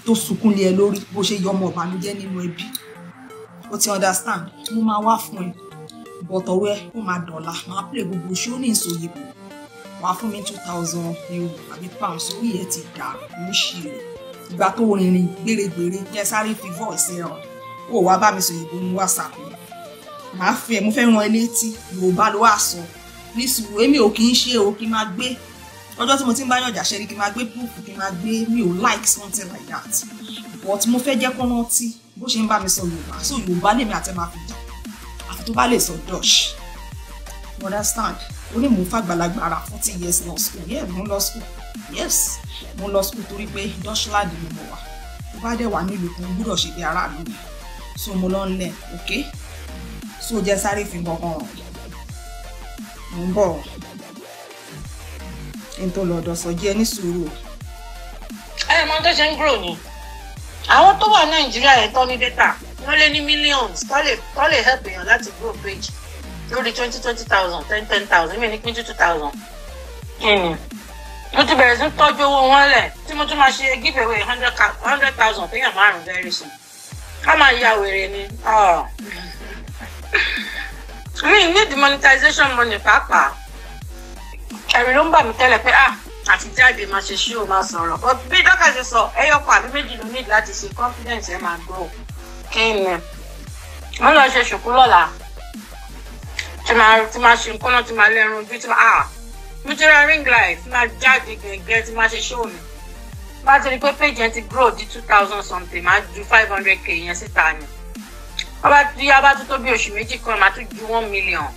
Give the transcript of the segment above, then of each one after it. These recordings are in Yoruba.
Tó sunkún lé ẹ lórí bó ṣe yọ ọmọ ìbànújẹ́ nínú ẹbí. O ti understand? Mo máa wá fún ẹ. But ọ̀rọ̀ ẹ ó máa dọ̀la. Máa play gbogbo ṣó ní ìsòyìnbó. Wàá fún mi 2,000 euro àbí pounds, orí ẹ ti dà ń ṣe rẹ̀. Ìgbà tó rìnrìn gbèrègbèrè jẹ́ sáré fi voice ẹ hàn. Ó wá bá mi sòyìnbó ní WhatsApp mi. Màá fẹ́, mo fẹ́ rán ẹ létí, Yorùbá ló wá sọ. Ní sùúrù, èmi ò kì í ṣe o, kí n máa gbé. Ọjọ́ tí mo ti ń bá yànjà ṣe ni kí n máa gbé proof, kí n máa gbé, mi ò like something like that. But mo fẹ́ jẹ́ kó rántí bó ṣe ń bá mi sọ Yorùbá. So Yorùbá lèmi àti ẹ máa fi jà. Àfi tó bá lè sọ Dutch. You understand? Ó ní mò ń fàgbàlagbà ara 40 years lọ school. Yeah, mo ń lọ school. Yes, mo ń lọ school torí pé Dutchland ni mo wà. Tó bá dẹ̀ wà nílùú kan, gbúdọ̀ ṣe bí aráàlú mi. So mo lọ ń lẹ̀, okay? So jẹ́ sáré fi nǹkan kan hàn. Mo ń bọ̀. Kí n tó lọ ọ̀dọ̀ sọ jẹ́ ní sùúrù. Ẹ mọ tó ṣe ń grow ni. Àwọn tó wà Nàìjíríà yẹn tán ní data, wọ́n lé ní millions tó lè help èèyàn láti grow page lórí 20,000, 10,000, mi ní pín 2,000. Kí ni? Mo ti bẹ̀rẹ̀ sí ń tọ́jú owó wọn lẹ̀ tí mo tún máa ṣe give away 100,000 téèyàn márùn-ún very soon. Ká máa ya wèrè ni. Mi need monetization money pàápàá. Ẹ̀rù ló ń bà mí tẹ́lẹ̀ pé àti jáde máa ṣe ṣí o máa sọ̀rọ̀. But bí dọ́kà ṣe sọ, ẹyọkan àbí méjì ló need láti ṣe confidence ẹ máa grow. Kí ni? Wọ́n lọ ṣe ṣùkú lọ́la. Tí máa ṣe nǹkan náà, tí máa lẹ́run ojú, tí máa mo ti ra ring light, tí máa jáde gẹ̀gẹ́, tí máa ṣe show mi. Bá ti rí pé page yẹn ti grow di 2,000 something, máa ju 500k yẹn síta ni. Wọ́n bá ti yá bá tún tó bí oṣù méjì kan, máa tún ju 1 million.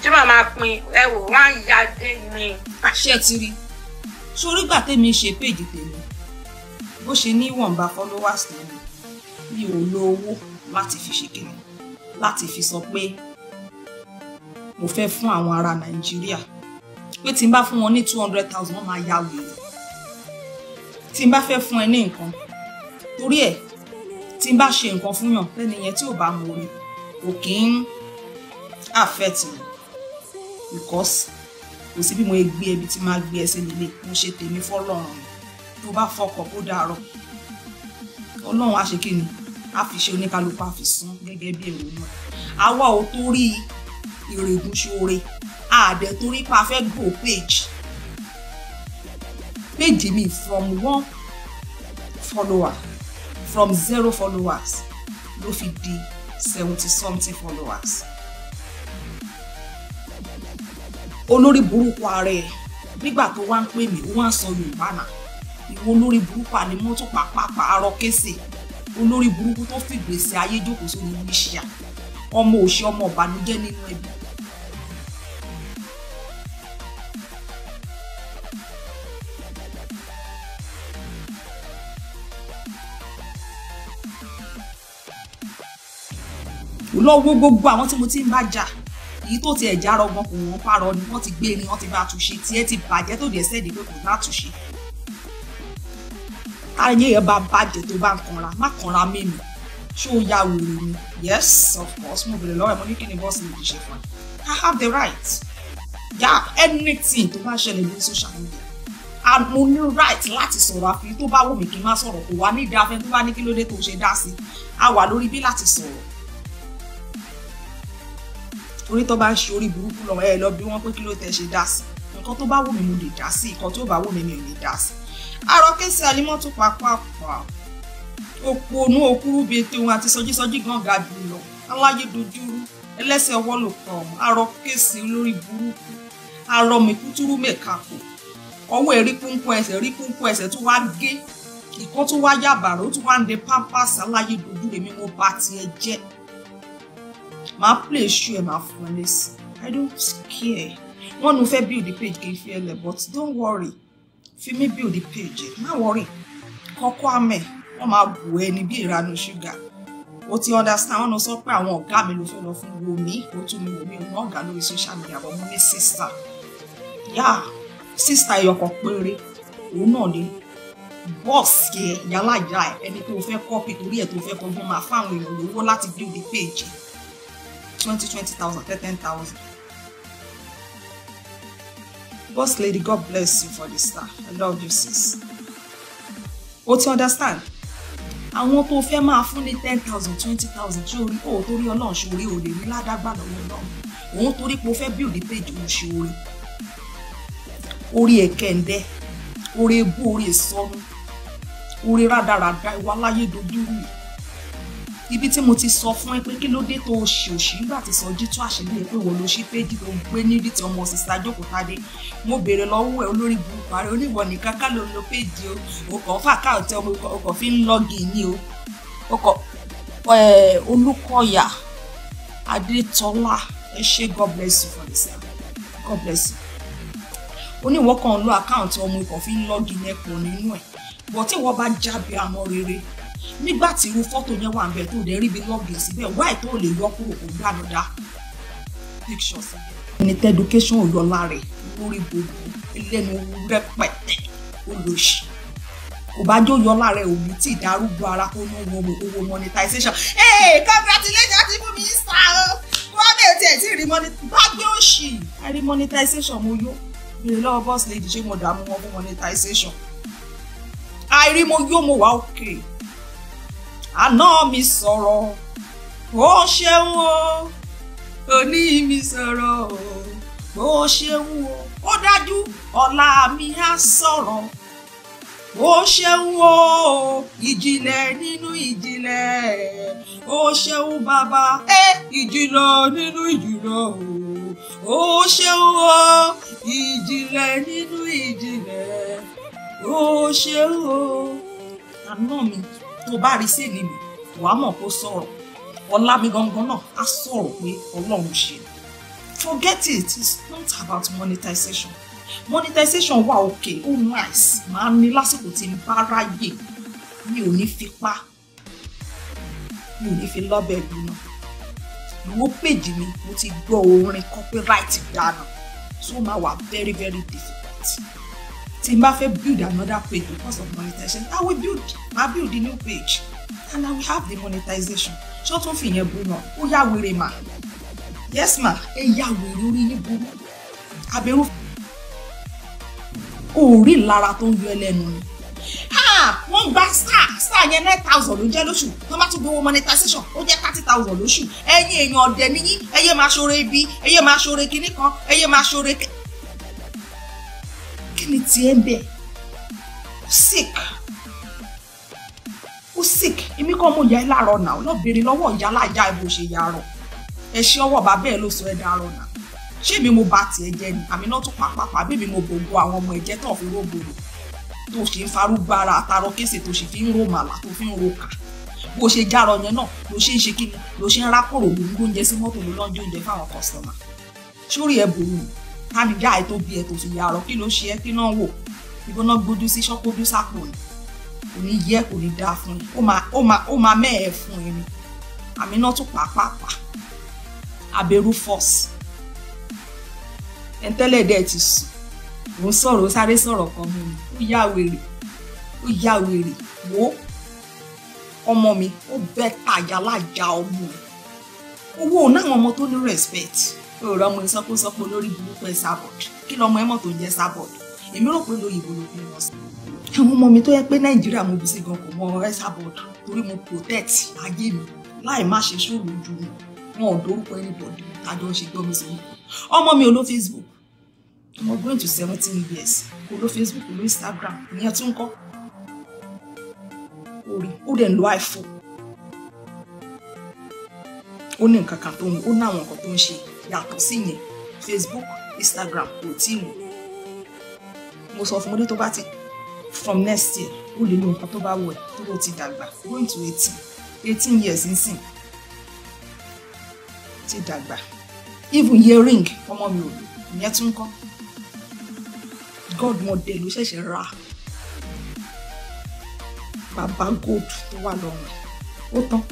Tí màá máa pín, ẹ wò, wọ́n á ya dé ni. Ṣé ẹ ti rí? Sórí ìgbà tèmi ṣe page tèmi, bó ṣe ní ìwọ̀nba followers tèmi, mi ò lo owó láti fi ṣe kíni, láti fi sọ pé mo fẹ́ fún àwọn ará Nàìjíríà. Pé tí n bá fún wọn ní 200,000, wọ́n máa ya wèrè. Tí n bá fẹ́ fún ẹ ní nǹkan, torí ẹ̀ tí n bá ṣe nǹkan fún yàn, lẹ́ni yẹn tí ò bá mọ orí, kò kí ń affect mi. Because kò sí bí mo gbé ẹbí tí máa gbé ẹsẹ̀ nílé, mo ṣe tèmi fọ́lọ́run. Tó bá fọkàn kó dàárọ̀, Ọlọ́run á ṣe kí ni? Á fi ṣe oníkálukú, á fi san gẹ́gẹ́ bí èrò náà. Àwa ò torí ìrègùn ṣoore, àdẹ̀ torí pa fẹ́ grow page. Page mi from 1 follower, from 0 followers ló fi di 70 something followers. Olórí burúkú ara ẹ̀ nígbà tó wá ń pè mí, ó wá ń sọ Yorùbá náà. Ìwọ olórí burúkú àlímọ́tò pàápàá arọ kése. Olórí burúkú tó fìgbésí ayé jókòó sórí wíṣíà. Ọmọ òṣì, ọmọ ìbànújẹ́ nínú ẹbí. Lọ wo gbogbo àwọn tí mo ti ń bá jà, èyí tó ti ẹ̀já rọgbọn kò wọ́n pààrọ̀ ni wọ́n ti gbé ni wọ́n ti bá túnṣe, tí ẹ ti bàjẹ́ tó dẹ̀ sẹ́ẹ̀dì pé kò bá túnṣe. Táyé ẹ bá bàjẹ́ tó bá ń kanra, má kanra mímu. Ṣé o ya wèrè ni? Yes, of course. Mo bèrè lọ́wọ́ ẹ̀, mo ní kí ni bọ́ọ̀sì mi ṣe fún ẹ. I have the right. Yeah, anything tó bá ṣẹlẹ̀ lórí social media. And mo ní right láti sọ̀rọ̀, àfi tó bá wù mí kí n má sọ̀rọ̀, kò wá ní ìdáfẹ́ tó bá ní kí ló dé tó ṣe dá sí. A wà lórí bí láti sọ̀rọ̀. Torí tó bá ń ṣe orí burúkú lọ, ẹ lọ bí wọ́n pé kí ló tẹ ṣe dá sí. Nǹkan tó bá wù mí mo lè dá sí, nǹkan tó bá wù mí mi ò lè dá sí. Àròkèsí Àlímọ́tò pàápàá òpònú òkúrú bíi ètò òun àti sọjísọjí gan ga jù lọ. Aláyé dojúrú, ẹlẹ́sẹ̀ ọwọ́ ló kàn ọ́n. Àròkèsí olórí burúkú, arọmìkútúrú mẹ́kàkù. Ọwọ́ ẹ̀ rí kúnkún ẹsẹ̀, rí kúnkún ẹsẹ̀ tó wá gé. Ìkan tó wá yàbàrá, ó tún wá ń de pampers. Aláyé dojú èmi mo bá tiẹ̀ jẹ́. Máa play shoe ẹ̀ máa fún ẹ lésì. I don't care. Wọ́n nu fẹ́ build the page kì í fi ẹ lẹ̀, but don't worry. Fi mí build the page ẹ̀, má worry. Kọ́kọ́ àmẹ́, wọ́n máa bù ẹ ní bí ìranu ṣúgà. O ti understand, wọ́n sọ pé àwọn ọ̀gá mi ló fẹ́ lọ fún wo mi, ó tún mi wò mí, òun ọ̀gá lórí social media, but mo ní sister. Yeah, sister ẹyọkan péré, òun náà ni boss yẹ yálà ìyá ẹ, ẹni tó fẹ́ copy torí ẹ̀ tó fẹ́ kọgbọ́n máa fáwọn èèyàn lówó láti build the page. 20,000, 10,000. Boss lady, God bless you for the star. I love you, sis. O ti understand? Àwọn tó fẹ́ máa fún ní 10,000, 20,000 tí orí kò torí Ọlọ́run ṣoore, ò lè rí ládàgbà lọ́wọ́ Ọlọ́run. Òun torí pé o fẹ́ build page òun ṣoore. Orí ẹ̀kẹ́ndẹ́, orí ebú, orí ìsọnù, orí rádaràda, ìwà láyé dojúrú. Ibi tí mo ti sọ fún ẹ pé kí ló dé tó o ṣe òṣì nígbà tí Sọjí tú àṣírí ẹ pé wọ́n ló ṣí péjì tó gbé nídìí tí ọmọ sísá Jókòtádé. Mo béèrè lọ́wọ́ ẹ olórí burúkú ààrẹ oníwọ̀ nìkan ká ló lo péjì o, o kàn fà káàtì ọmọ o kàn fi ń lọ́gì ní o. O kàn Olúkọ̀yà Adétọ́lá, ẹ ṣé, God bless you for this. God bless you. Oníwọ̀ kan lo àkáǹtì ọmọ ikọ̀ fi ń lọ́gì ní ẹ̀pọ̀ nínú ẹ̀. Bọ̀ tí wọ́n bá jábẹ́ àmọ́ rere nígbà tí irú fọ́tò yẹn wà níbẹ̀ tó dẹ̀ rí bí lọ́gì síbẹ̀, wáì tó lè yọ kúrò kó gbàdúrà picture síbẹ̀. Ẹni tẹ́ education ò yọ lára ẹ̀ lórí gbogbo ẹlẹ́nu rẹpẹtẹ olóṣì. Kò bá jó yọ lára ẹ̀ òní tí ìdarúgbó ara kó ní owó monetization. Ee, congratulations ti fún mi sá o. Wọ́n bẹ̀rẹ̀ tiẹ̀ tí rí bá gbé òṣì. Àìrí monetization mo yó. Bèrè lọ́wọ́ boss lady ṣé mo dààmú wọn fún monetization. Àìrí mo yó, mo wà òkè. Àná mi sọ̀rọ̀, ó ṣeun o. Òní mi sọ̀rọ̀, ó ṣeun o. Ó dájú ọ̀la mi á sọ̀rọ̀, ó ṣeun o. Ìjìnlẹ̀ nínú ìjìnlẹ̀, ó ṣeun bàbá. Ẹ ìjìnlẹ̀ nínú ìjìnlẹ̀ o, ó ṣeun o. Ìjìnlẹ̀ nínú ìjìnlẹ̀, ó ṣeun o. Àná mi tó bá rí sí èmi mi, wàá mọ̀ kó sọ̀rọ̀. Ọlá mi gangan náà á sọ̀rọ̀ pé Ọlọ́run ṣe. Forget it, it's not about monetization. Monetization wà okay, ó nice, máa ní lásìkò tí n bá ráyè. Mi ò ní fipá, mi ò ní fi lọ́bẹ̀ gbiná. Ìwọ péjì mi, mo ti gbọ́ orin copyright dànù, so ó máa wà very very difficult. Tí n bá fẹ́ build another page because of monetization, I will build, I build the new page and I will have the monetization. Ṣé ó tún fi yẹn bú náà? Ó yá wèrè mà. Yes ma, ẹ yá wèrè orí ní burú. Abẹ́rú orí lára tó ń yọ ẹlẹ́nu ni. Wọ́n gba star yẹn 9,000 ló jẹ́ lóṣù. Wọ́n bá tún gbowó monetization, ó jẹ́ 30,000 lóṣù. Ẹ̀yin èèyàn ọ̀dẹ̀ níyín, ẹ̀yẹ máa ṣoore ibi, ẹ̀yẹ máa ṣoore kinní kan, ẹ̀yẹ máa ṣoore kí ni tiẹ̀ ń bẹ̀? Sick. Ó sick. Èmi kọ́ mo yẹ ẹ́ láàárọ̀ náà, lọ béèrè lọ́wọ́ ìyá aláya ẹ̀ bó ṣe yarọ̀. Ẹ̀ṣẹ̀ ọwọ́ bàbá ẹ̀ ló sọ ẹ́ dàárọ̀ náà. Ṣé mi mo bá tiẹ̀ jẹ́ ni? Àmì náà tún pàápàá bí mi mo gbogbo àwọn ọmọ ẹ̀jẹ̀ tó fi rógbòrò. Tó ṣe ń farúgbó ara àtàrọ kése tó ṣe fi ń ro màlà tó fi ń ro kà. Bó ṣe járọ yẹn náà ló ṣe ń ṣe kí ni? Ló ṣe ń rákòrò ló ń gbóúnjẹ sí mọ́tò ló lọ́njọ́ oúnjẹ fáwọn kọ̀sítọ́mà. Sórí ẹ̀ burú ni. Tani já ẹ tó bí ẹ tó fi yarọ, kí ló ṣe ẹ, kí náà wò? Ibo náà gbójú sí, ṣọ́kójú sápò ni. Kò ní yẹ, kò ní dáa fún ẹ. Ó máa mẹ́ẹ̀ fún ẹ ni. Àmì náà tún pàápàá. Abẹ́rú force. Ẹ̀ńtẹ́lẹ̀ dẹ̀ ti sùn. Òun sọ̀rọ̀, ó sáré sọ̀rọ̀ kan mú mi. Ó yá wèrè. Ó yá wèrè. Wo ọmọ mi, ó bẹ́ tàyà lájà ọmọ ẹ̀. Owó náà àwọn ọmọ tó ní respect. Ọ̀rọ̀ ọmọ ìsọkúsọpọ̀ lórí burúkú ẹ̀ sábọ̀d. Kí lọmọ ẹ mọ̀ tó ń jẹ́ sábọ̀d? Èmi rò pé lóyìnbó ló bí wọn sí. Àwọn ọmọ mi tó yẹ pé Nàìjíríà mo bí sí gan kò mọ ẹ sábọ̀d torí mo protect ayé mi láì má ṣe ṣòro ojú mi. Wọn ò dórúkọ anybody tájọ ń ṣe gbọ́ mi sí mi. Ọmọ mi ò lo Facebook. Ọmọ going to 17 years. Kò lo Facebook, kò lo Instagram. Ìyẹn tún kọ́. Orí ó dẹ̀ ń lo iPhone. Ó ní nǹkan kan tó ń, ó ní àwọn nǹkan tó ń ṣe yàtọ̀ sí yẹn. Facebook, Instagram kò tí ì lò. Mo sọ fún mo ní tó bá ti from next year ó lè lo nǹkan tó bá wù ẹ́ tó ló ti dàgbà going to 18 years nsìn ti dàgbà. Even earring ọmọ mi ò lò, ìyẹn tún kọ́. Godmother ló ṣẹ̀ṣẹ̀ ra bàbá gold tó wà lọ́rùn ẹ̀. Ó tán.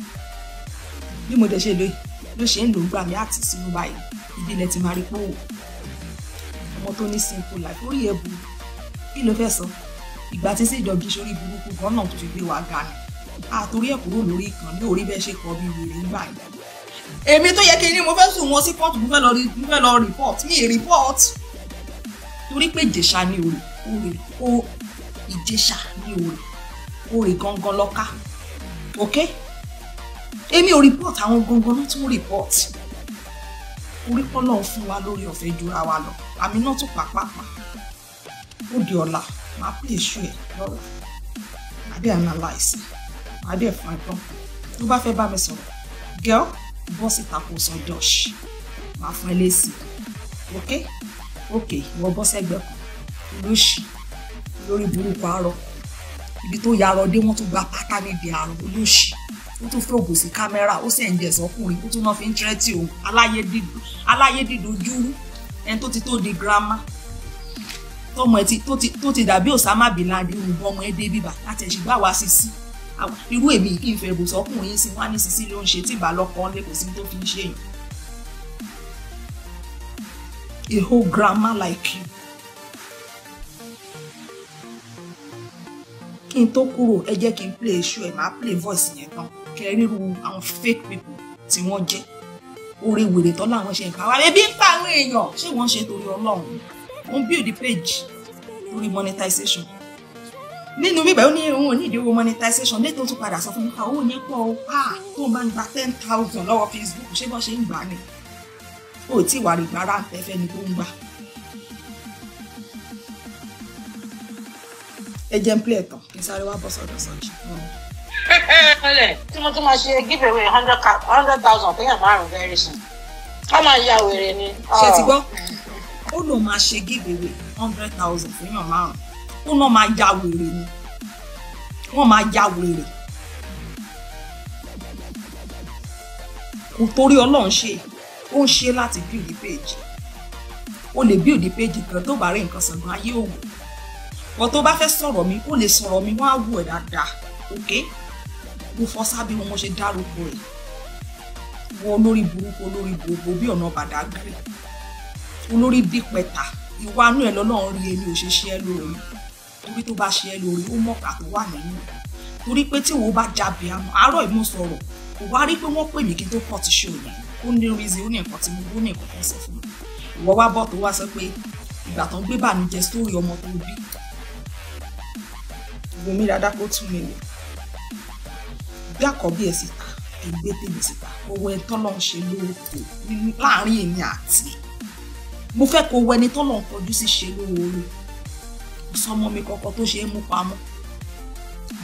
Bí mo dẹ̀ ṣe lóye ló ṣe ń lò gbà mí àti sínú báyìí, ibi ilẹ̀ ti máa rí pòwò. Ọmọ tó ní simple life, orí ẹ̀ burú. Kí ló fẹ́ sọ? Ìgbà tí sí ìjọba ìṣorí burúkú gan náà tó fi gbé wa ga ni. Àtòrí ẹ̀ kúrò lórí ìkànnì orí bẹ́ẹ̀ ṣe kọ́ bí wèrè ńgbà yìí. Èmi tó yẹ kí ni mo fẹ́ sùn wọn sí kóòtù, mo fẹ́ lọ report, mi report. Torí pé Ìjẹ̀ṣà ni òrè, òrè, ó Ìjẹ̀ṣà ni òrè, òrè gangan lọ́ká. Ok, èmi ò report àwọn gangan náà tún report. Orí pọ́lọ́ fún wa lórí ọ̀fẹ́ jura wa lọ. Àmì náà tún pàápàá. Ó di ọ̀la, máa play show ẹ̀ lọ́la. Màá dẹ̀ analyse, màá dẹ̀ fún ẹ tán. Tó bá fẹ́ bá mi sọ̀rọ̀, girl, bọ́ síta kó sọ Josh, máa fún ẹ lésì. Ok? Ok, ìwọ bọ́ sẹ́gbẹ̀ẹ́ kan. Olóṣì, lórí burúkú arọ. Ibi tó yarọ dé, wọ́n tún gba pátá níbi àrùn olóṣì. Ó tún fẹ́ ògùn sí kámẹ́rà, ó sì ń jẹ̀ sọ́kùnrin, ó tún náà fi ń tẹ́tí òun. Aláyé dídò júrú, ẹni tó ti tó di girama. Tọmọ ẹ tó ti dàbí Osama bin Laden, òun ọmọ ẹ dé bíbà láti ẹ̀ṣin gbà wá sísí. Irú èmi kì í fẹ́ bò sọ́kùnrin sí wá ní sísí ló ń ṣe tí ìbá lọ́kàn lé kò sí tó fi ń ṣe èèyàn. A whole grandma like you. Kí n tó kúrò, ẹ jẹ́ kí n play show ẹ̀, máa play voice yẹn tán. Kẹ́ ríru àwọn fake people tí wọ́n jẹ́. Orí wèrè tán láwọn ṣe nǹkan. Àwọn ebi ń pa àwọn èèyàn. Ṣé wọ́n ṣe torí Ọlọ́run? Ó ń build the page lórí monetization. Nínú bíbẹ̀ ó ní òun ò ní ìdí owó monetization. Létò tún padà sọ fún mi ká owó yẹn pọ̀ o. Tó máa ń gba 10,000 lọ́wọ́ Facebook. Ṣé bọ́n ṣe ń gbà ni? Ó tí ìwà rẹ̀ gbà ráńpẹ́ fẹ́ni tó ń gbà. Ẹ jẹ́ ń play ẹ̀tàn kí n sáré wá bọ́ sọ́dọ̀ sọ́jì. Tí mo tún máa ṣe give away 100,000 téèyàn márùn-ún very soon. Wọ́n máa ya wèrè ni. Ṣé ti gbọ́? Ó lóun máa ṣe give away 100,000 téèyàn márùn-ún. Ó náà máa ya wèrè ni. Wọ́n máa ya wèrè. Kò torí Ọlọ́run ṣe, ó ń ṣe láti build the page. O lè build the page kan tó bá rí nǹkan sọ̀gbọ́n ayé òwò. Wọ́n tó bá fẹ́ sọ̀rọ̀ mi, ó lè sọ̀rọ̀ mi, wọ́n á wù ẹ̀ dáadáa. Ok? Mo fọ́ sábẹ́ wọn mo ṣe dárúkọ ẹ̀. Wọ́n olórí burúkú, olórí gbogbo bí ọ̀nà Bàdágìrì. Olórí bí pẹ̀tà. Ìwà inú ẹ̀ lọ́lọ́run rí ẹni ò ṣe ṣe ẹ́ lóore. Torí tó bá ṣe ẹ́ lóore, ó mọ̀ọ́kà tó wà nínú. Torí pé tí wo bá jábì àmọ́, àárọ̀ ìmú sọ̀rọ̀. Kò wá rí pé wọ́n pè mí kí n tó pọ̀ ti ṣe òyìn. Ó ní reason, ó ní nǹkan tí mo ó ní nǹkan kan sọ fún mi. Ìwọ wá bọ̀ tó wá sọ pé ìgbà tó ń gbé bànújẹ́ sórí ọmọ tó bí. Wo mi dáadáa kó tún mi lò. Bí àkọ́bí ẹ̀ síta, kì í gbé tèmi síta. Owó ẹni tọ́lọ́ ń ṣe lóòótọ́ láàrin èmi àti. Mo fẹ́ kó wo ẹni tọ́lọ́ ń kọjú sí ṣe lóore. Kò sọmọ mi kankan tó ṣe é mú pamọ́.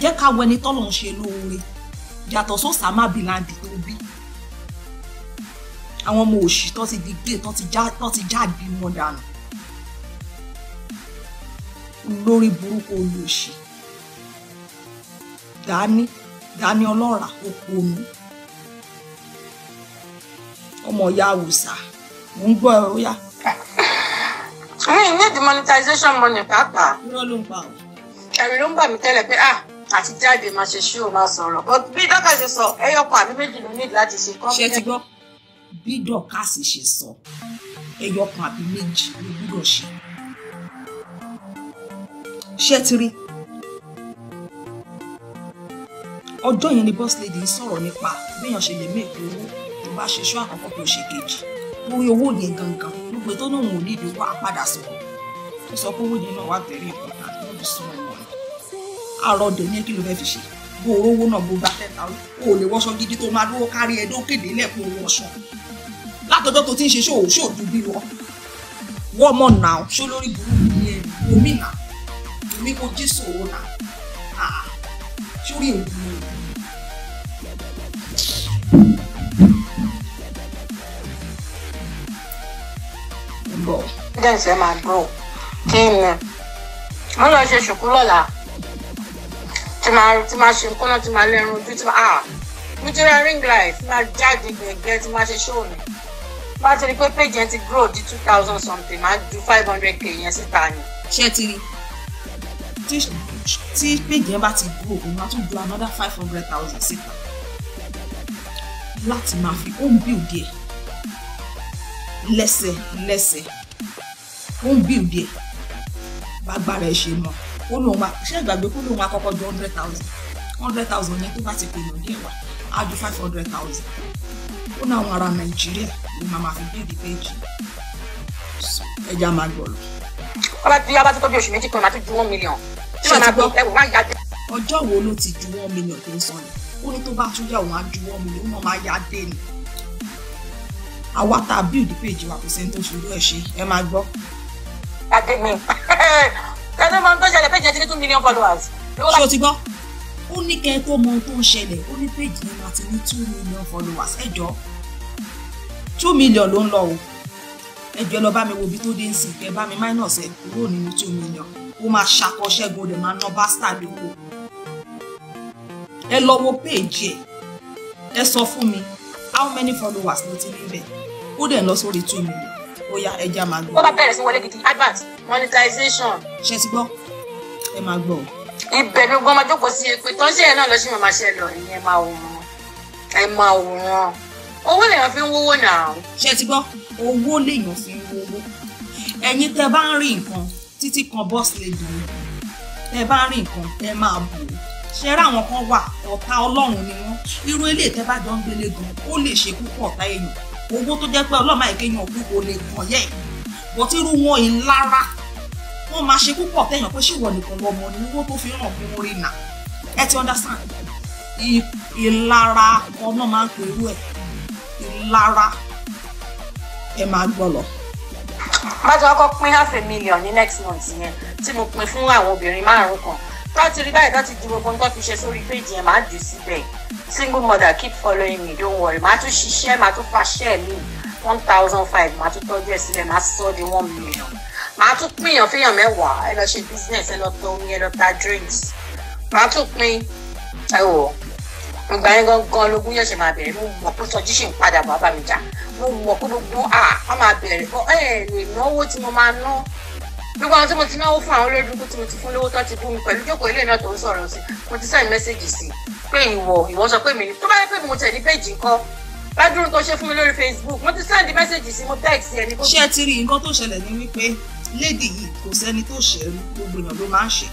Jẹ́ ká wo ẹni tọ́lọ́ ń ṣe lóore. Yàtọ̀ sósàmá Bíládì tó bí. Àwọn ọmọ òṣì tó ti di gbé tó ti jáde wọn dànù. Lórí burúkú olóṣì. Dání ọlọ́ra òpònú. Ọmọ ìyá Àwùsà, mò ń gbọ́ ẹ ó yá. Mi ní the monetization money pàápàá. Irọ́ ló ń pa o. Ẹ̀rù ló ń bà mí tẹ́lẹ̀ pé àti jáde máa ṣe ṣó máa sọ̀rọ̀. But bí Dorcas ṣe sọ, ẹyọ kan àbí méjì ló ní láti ṣe. Ṣé ti gbọ́? Bí Dorcas ṣe sọ, ẹyọ kan àbí méjì ló gbúdọ̀ ṣe. Ṣé ti rí? Ọjọ́ yẹn ni boss lady ń sọ̀rọ̀ nípa béèyàn ṣe lè make owó tó bá ṣe ṣọ́ àkọ́kọ́ tó ṣe kejì. Lórí owó yẹn gangan, gbogbo tó náà ò ní ìdí owó àpadà sọ̀rọ̀. Ó sọ pé owó yẹn náà wà very important, no be small money. Àròdè ní kí ló fẹ́ fi ṣe? Bó o rówó náà bó gba 10,000, o ò lè wọṣọ gidi tó máa dúró kárí ẹ dókèdè lẹ́kùn owó ọṣọ. Látọjọ́ tó ti ń ṣe ṣó ò ṣó ju bí wọ́n. Wọ́n mọ̀ náà ṣó lórí burúkú ni ẹ omi náà. Omi kò jí sòwò náà. Sórí òkú ni. Confidence ẹ máa grow. Kí ni? Mo lọ ṣe ṣùkú lọ́la. Tí máa ṣe nǹkan náà, tí máa lẹ́run ojú, tí máa mo ti ra ring light, tí máa jáde gbẹ̀gbẹ́, tí máa ṣe show mi. Bá ti rí pé page yẹn ti grow di 2,000 something, máa ju 500k yẹn síta ni. Ṣé ti rí? Tí page yẹn bá ti grow, òun á tún ju another 500,000 síta. Láti máa fi ó ń build ẹ̀ lẹ́sẹ̀ lẹ́sẹ̀. Ó ń build ẹ̀ bágbára ẹ̀ ṣe mọ̀. Ó lóun máa ṣé ìgbàgbé kó lóun máa kọ́kọ́ ju 100,000. 100,000 yẹn tó bá ti pèèyàn díẹ̀ wá á ju 500,000. Ó ní àwọn ará Nàìjíríà ló máa fi build page. Ẹja máa gbọ̀ lọ. Ọba tí yaba tó tó bí oṣù méjì kan máa tún ju 1 million. Ṣé ti gbọ́? Ọjọ́ wo ló ti ju 1 million tó ń sọ yẹn? Ó ní tó bá tún yá òun á ju 1 million, ó máa yá dé ni. Àwa tá a build page wa kò sẹ́ni tó fi irú ẹ̀ ṣe. Ẹ máa gbọ́. Adé mi kẹ́tọ́ máa ń tó ṣẹlẹ̀, page yẹn ti ní 2 million followers. Ṣé o ti gbọ́? Ó ní kẹ́ tó mọ ohun tó ń ṣẹlẹ̀, ó ní page yẹn máa ti ní 2 million followers. Ẹ jọ 2 million ló ń lọ o. Ẹ jọ lọ bá mi wo ibi tó dé ń sìn, kẹ́ bá mi minus ẹ kúrò nínú 2 million. Ó máa ṣàkọṣẹ́gun, ó dẹ̀ máa ná bastard owó. Ẹ lọ wo page ẹ, ẹ sọ fún mi how many followers ló ti ní bẹ̀. Ó dẹ̀ lọ sórí 2 million. Ó yá, ẹja máa gbọ́. Ó bá bẹ̀rẹ̀ sí wọlé gidi, advert, monetization. Ṣé ti gbọ́? Ẹ máa gbọ́. Ibẹ̀ ni gbọ́n máa jókòó sí èpè tó ń ṣe yẹn náà lọ sí màmá ṣe lọ ìyẹn máa wò wọ́n. Ẹ máa wò wọ́n. Owó lèèyàn fi ń wówó náà. Ṣé ti gbọ́? Owó lèèyàn fi ń wówó. Ẹ̀yin tẹ́ bá ń rí nǹkan títí kan boss lady ni. Tẹ́ bá ń rí nǹkan ẹ máa bò ó. Ṣé rá àwọn kan wà ọ̀tá Ọlọ́run ni wọ́n. Irú eléyìí tẹ́ bá jọ ń gbélé gan, ó lè ṣe púpọ̀ ọ̀tá èèyàn. Owó tó jẹ́ pé Ọlọ́run máa kéèyàn òkú kò lè kàn yẹ́. Bọ̀tí irú wọn ìlara, wọ́n máa ṣe púpọ̀ tẹ̀yàn pé ṣé ìwọ nìkan lọmọ ni owó tó fi hàn fún orí nà. Ẹ ti understand? Ìlara ọ̀nà máa ń pè irú ẹ̀. Ìlara. Ẹ máa gbọ́ lọ. Bá ti kọ́kọ́ pín 500,000 ní next month yẹn tí mo pín fún àwọn obìnrin 5 kan. Tó ti rí báyìí tó ti di gbogbo nǹkan fi ṣe sórí péjì yẹn, máa jù síbẹ̀. Single mother keep following me, don't worry. Màá tún ṣiṣẹ́, màá tún faṣẹ́ mi 1,500, màá tún tọ́jú ẹ̀ sílẹ̀, màá sọ di 1 million. Màá tún pín èèyàn fẹ́yàn 10, ẹ lọ ṣe business, ẹ lọ tọ omi, ẹ lọ ta drinks. Màá tún pín ẹ wò. Ìgbà yẹn gangan lógún yẹn ṣe máa bẹ̀rẹ̀. Mo mọ̀ pé Sọjí ṣì ń padà bọ̀ bá mi jà. Mo mọ̀ pé gbogbo à máa bẹ̀rẹ̀ bọ́ ẹ lè náwó tí mo máa ná. Gbogbo àwọn tí mo ti náwó fún àwọn olórí tí mo ti fún lówó tó ti bú mi pẹ̀lú jókòó ilé náà tó ń sọ̀rọ̀ sí. Mo ti send message sí pé ìwọ sọ pé mi ni. Tó bá yẹ pé mo tẹ̀ ní péjì nǹkan ládùúrú tó ṣe fún mi lórí Facebook, mo ti send message sí, mo text ẹni. Ṣé ẹ ti rí nǹkan tó ṣẹlẹ̀ ní wípé lady yìí kò sẹ́ni tó ṣẹ̀ rí, gbogbo èèyàn ló máa ń ṣe.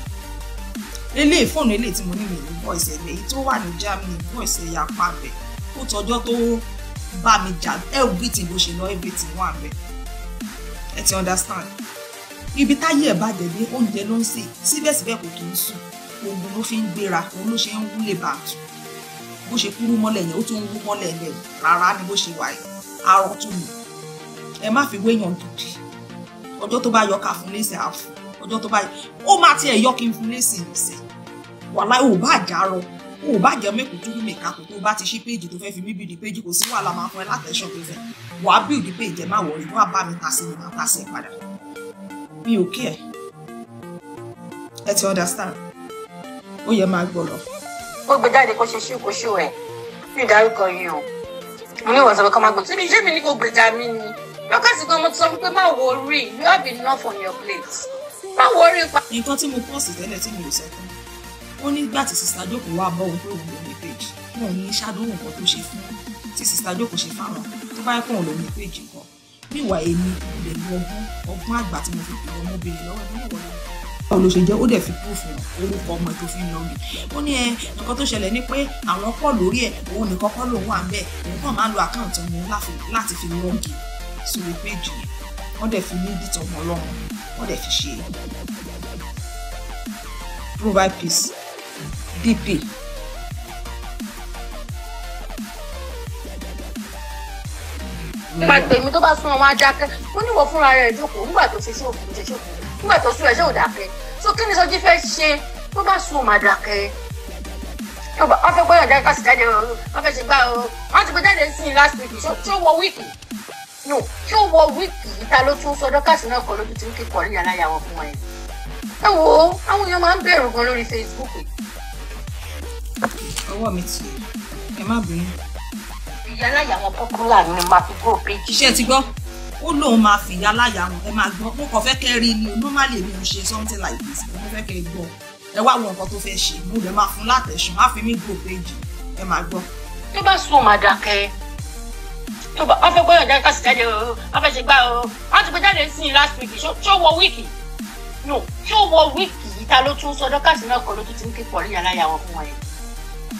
Eléyìí fóònù eléyìí tí mo ní mi ní voice ẹ̀ èyí tó wà ní Germany voice ẹ̀ ya pa bẹ̀. Ó tọjọ́ tó bá mi jà, everything bó ṣe lọ, everything wà bẹ̀. Ẹ ti understand? Ibi táyé ẹ̀ bàjẹ́ dé, oúnjẹ ló ń sè, síbẹ̀síbẹ̀ kò kì í sùn. Oògùn ló fi ń gbéra, òun ló ṣe ń wúlé bàtù. Bó ṣe kúrú mọ́lẹ̀ yẹn, ó tún ń wú mọ́lẹ̀ lẹ̀ rárá ni bó ṣe wà yìí. Arọ tún mi. Ẹ má fi wéyàn gidi. Ọjọ́ tó bá yọ ká fún lésì àfù. Ọjọ́ tó bá yọ, ó máa tiẹ̀ yọ kí n fún lésì nìṣẹ́. Wàláì ò bá járọ, ò bá jẹ́ mẹ́kùn túrú mẹ́kàkùn tó bá ti ṣí péjì tó fẹ́ fi mí bíìdì péjì, kò sí wàhálà máa fún ẹ látẹ̀ṣọ́ tó fẹ́. Wàá bíìdì péjì ẹ má wọrí, wàá bá mi ta sí mi, máa ta sí ẹ padà. Mi ò kí ẹ. Ẹ ti understand? Ó yẹ máa gbọ́ lọ. Ó gbé jáde kó ṣe ṣú kó ṣú ẹ̀. Mi ìdárúkọ yìí o. Mo ní ìwọ̀n sọ pé kọ́ máa gbọ́. Síbi iṣẹ́ mi ní kò gbèjà mi ni. Lọ́kàsí gan mo ti sọ fún pé má worry, you have enough on your plate. Má worry pa. Nǹkan tí mo pọ̀sì tẹ́lẹ̀ tí mi ò sọ tán. Ó ní gbà tí Sister Jókòó wá bọ́ òun pé òun ló ní péjì. Wọn ò ní ṣáájú nǹkan tó ṣe fún tí Sister Jókòó ṣe fáwọn. Tó bá yẹ kó òun ló ní péjì nǹkan. Míwà èmi lè lu ọgbọ́n àgbà tí mo fi pè ọmọbìnrin lọ́wọ́ ẹ̀mí ìwọ lọ́wọ́. Báwo ló ṣe jẹ́? Ó dẹ̀ fi proof hàn orúkọ ọmọ tó fi ń lọ́ọ̀gì. Ó ní ẹ nǹkan tó ṣẹlẹ̀ ni pé àwọn pọ̀ lórí ẹ̀, òun nìkan kọ́ lòun wà ń bẹ̀. Òun kàn máa ń lo àkáǹtì ọmọ láti fi lọ́ọ̀gì sórí péjì yẹn. Wọ́n dẹ̀ fi ní dìtọ̀ ọmọ ọlọ́run, wọ́n dẹ̀ fi ṣe provide peace DP. Nígbà tèmi tó bá sún ọmọ adákẹ́, mo níwọ̀ fúnra rẹ̀ jókòó nígbà tó ṣe ṣòfò ṣe ṣòfò nígbà tó sún ẹ̀ ṣe ò dákẹ́. So kí ni Sọjí fẹ́ ṣe tó bá sún ọmọ adákẹ́? Wọ́n fẹ́ gbọ́yàn jáde kásì jáde o, wọ́n fẹ́ ṣe gbá o, wọ́n ti gbé jáde sí i last week, ṣó wọ wíìkì? No, ṣó wọ wíìkì ìta ló tún sọ dọ́kàsì náà kọ lójú tí ń kíkọ̀ ní aláya wọn fún wọn yẹn. Ẹ wo, àwọn èèyàn máa ń bẹ̀rù gan lórí Facebook. Ọwọ́ mi ti ẹ má bínú. Ìyá aláya wọn popular ni máa fi grow page. Iṣẹ́ ti gbọ́, ó lóun máa fi ìyá aláya wọn, ẹ máa gbọ́. Mo kàn fẹ́ kẹ́ rí ni o, normally mi ò ṣe something like this, mo fẹ́ kẹ́ gbọ́. Ẹ wá wo nǹkan tó fẹ́ ṣe, mo lè máa fún látẹ̀sùn, á fi mí grow page, ẹ máa gbọ́. Tó bá sún ọmọ àdàkẹ́, tó bá wọ́n fẹ́ gbọ́yàn jáde kásì jáde o, wọ́n fẹ́ ṣe gbá o, wọ́n ti gbé jáde sí i last week, ṣó wọ wíìkì? No, ṣó wọ wíìkì ìta ló tún sọ dọ́kàsì náà kọ lójú tí ń kíkọ̀ ní aláya wọn fún wọn yẹn.